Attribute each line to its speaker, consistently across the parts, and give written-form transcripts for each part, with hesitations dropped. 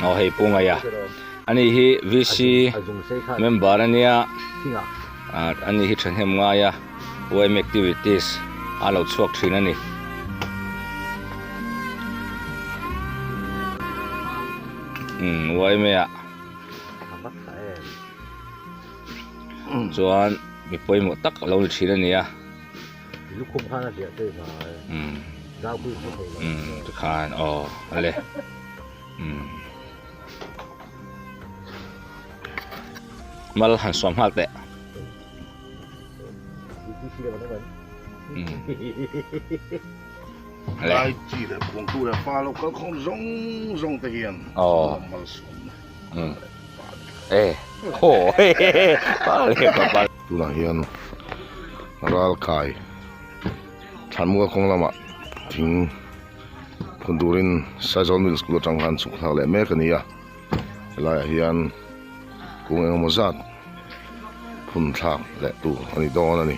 Speaker 1: Aw hei pu ngaih a ani hi VC member ania ah ani hi thahnem ngai a YM activities a lo chhuak thin a ni. Umm YMA ah chuan mi pawimawh tak a lo ni thin a ni a.
Speaker 2: Lukhum khan a hliah phei mai.
Speaker 1: Umm.
Speaker 2: Zau pui hmu thei lo.
Speaker 1: Umm tikhan aw ale. Umm. Mal han suam nghal teh. Umm. Ale.
Speaker 3: Lai chi leh khuangtu leh fa lo kal khawm zawng zawng te hian
Speaker 1: Aw.
Speaker 3: mal suamna.
Speaker 1: Umm. E. Haw he he he. Pa leh pa.
Speaker 3: Tunah hian ral kai thlanmual kawng lamah thing phun turin Saizawl Middle School atang khan chhuk thlak leh mek a ni a helaiah hian kung engemaw zat phun thlak leh tur a ni dawn a ni.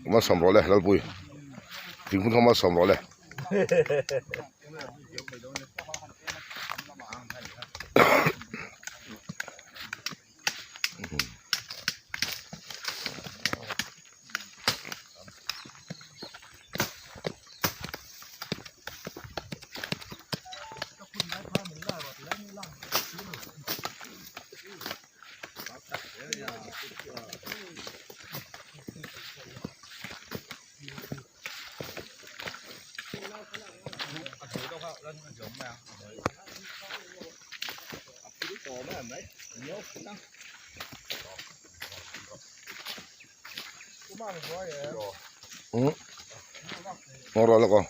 Speaker 3: Ma sawm rawh le Lalpui thingphun kha ma sawm rawh le. Ngon rồi con.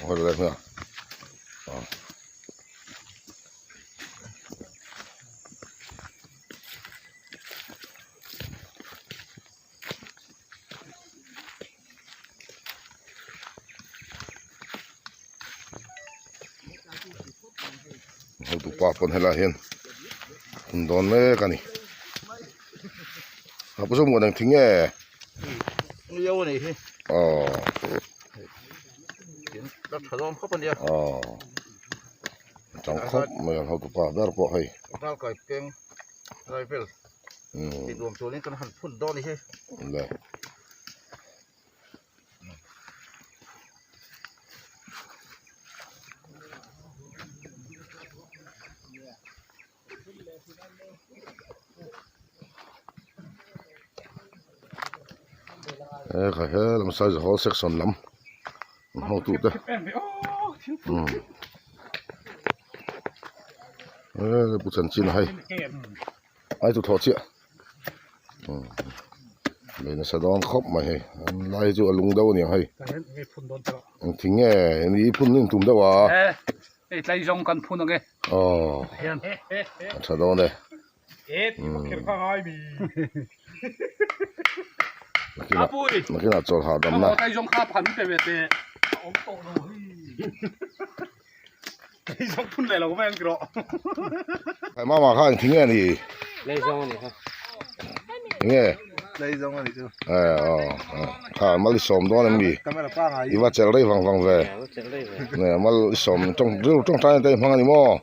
Speaker 3: Ngon rồi đây Hotupa pawn helaiah hian hun dawn mek a ni a pu Zomuan eng thing nge aw aw a chang khawp mai a hotupa ber pawh hei. Le. E kha he lam size hall section lam an hotu te umm e pu chanchin a hei ai chu thlawh chiah umm lei nasa dawn khawp mai hei an lai hi chu a lung deuh a niang hei engthing nge ni phun in tum deuh a.
Speaker 4: Hei tlai zawng kan phun ang e.
Speaker 3: Aw a tha dawn e. Nakinah chawl hahdam na.
Speaker 4: Tlai zawng kha phan pe ve te. Awm tawh lo hi. Tlai zawng phun leh lo mai ang tiraw.
Speaker 3: Khai mama kha engthing nge ni?
Speaker 5: Tlai zawng a ni kha.
Speaker 3: Enge?
Speaker 2: Tlai zawng a ni chu.
Speaker 3: Eh aw kha mal i sawm dawn em mi? I va chelh rei vang vang ve. Ne mal i sawm tawng rilru tawngtai te i hmang a ni maw?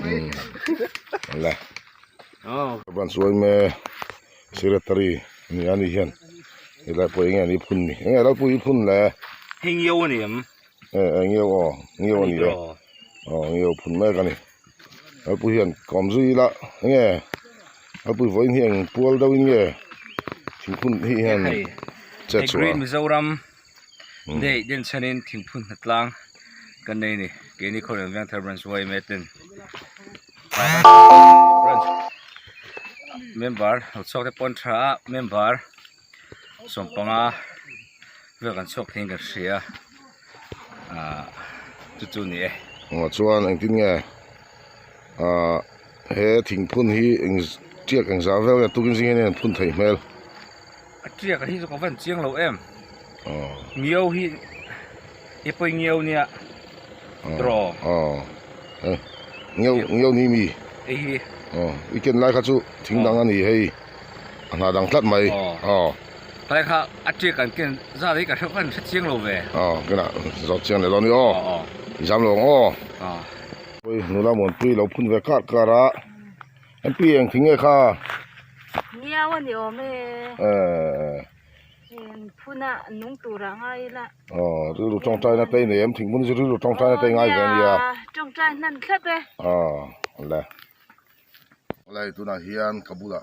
Speaker 3: Umm le. Ban chuai me secretary ni a ni hian helai pawh enge an i phun ni enge lalpui i phun le?
Speaker 1: Hei ngio a ni em?
Speaker 3: Eh eh ngio aw ngio a ni e aw ngio phun mek a ni lalpui hian kawm zui ila enge lalpui vawiin hi eng pual deuh in nge thingphun hi hian chet chhuah a.
Speaker 1: Green Mizoram Day den chhanin thingphun hnatlang kan nei a ni keini khawvel Vengthar Branch yma ten branch member lo chhuak te pawh an tha a member. Sawmpanga vel kan chhuak theiin kan hria ahh chu chu a ni e.
Speaker 3: Aw chuan engtin nge ahh he thingphun hi eng tiak eng zah vel nge tukin zing hian an phun theih hmel.
Speaker 1: A tiak hi chu ka van chiang lo em ngiau hi i pawi ngiau nia draw.
Speaker 3: Aw eh ngiau ngiau ni mi.
Speaker 1: Hei hi.
Speaker 3: Aw i ken lai kha chu thing dang a ni hei. A hna dang tlat mai. Aw.
Speaker 1: Tlai kha a tiak an ken zat hi ka hre kan hre chiang lo ve.
Speaker 3: Aw kena zawt chiang leh dawn ni aw.
Speaker 1: Aw.
Speaker 3: I zam lo ang aw.
Speaker 1: Aw.
Speaker 3: Pui nula muanpui lo phun ve kar kar a. MP eng thing nge kha?
Speaker 6: Ngiau a ni awm e.
Speaker 3: Eh.
Speaker 6: Eng phun a nung tur ah ngai ila.
Speaker 3: Aw rilru tawngtai na te i nei em thingphun chu rilru tawngtai na te i ngai ve a nia.
Speaker 6: Tawngtai hnan thlap e.
Speaker 3: Aw le. Helai tunah hian ka bulah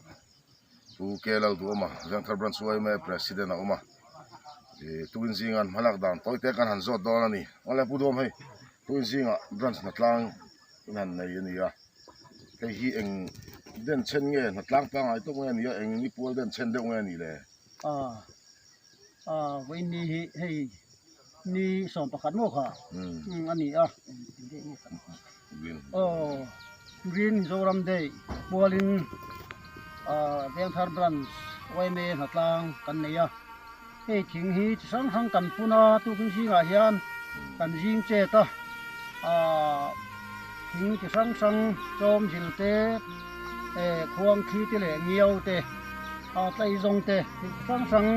Speaker 3: Pu K Lalduhawma Vengthar Branch yma President a awm a, ih tukin zinga an hmalak dan tawi te kan han zawt dawn a ni. Awle Pu Duhawm hei tukin zingah branch hnatlang in han nei a ni a, hei hi eng den chhen nge hnatlang pangngai tawk nge a ni a, eng ni pual den chhen deuh nge a ni le?
Speaker 7: A a vawiin ni hi hei ni 11 maw kha a ni a aw Green Mizoram Day pualin Vengthar Branch yma hnatlang kan nei a hei thing hi chi hrang hrang kan phun a tukin zingah hian kan zing chet a thing chi hrang hrang chawm zil te khuang thli te leh ngiau te. A tlai zawng te thil hrang hrang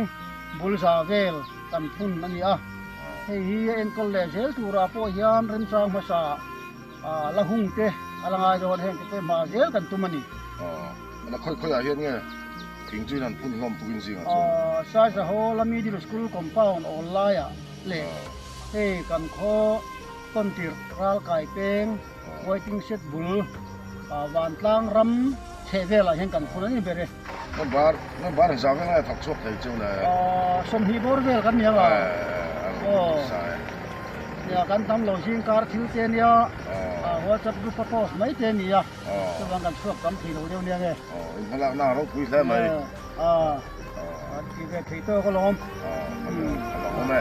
Speaker 7: bul za vel kan phun a ni a, hei hi a enkawl leh zel turah pawh hian remchang hmasa la hung te a la ngai dawn heng te te hma zel kan tum a ni.
Speaker 3: Aw, khawi khawiah hian nge thing chu in han phun hlawm tukin zingah chuan?
Speaker 7: Saizaho la Middle School compound awl laiah leh hei kan khaw tawntirh ralkai peng waiting shed bul vantlang ram chheh velah hian kan phun a ni ber e.
Speaker 3: Member member zau vel nge thawk chhuak thei chu le.
Speaker 7: 20 bawr vel kan ni ang a. Nia kan tam lo zing kar thil te nia WhatsApp group a post mai te nia chuvang kan chhuak tam thei lo deuh nia nge.
Speaker 3: In hmalak na ropui hle mai.
Speaker 7: An ti ve thei tawk alawm.
Speaker 3: A lawm e.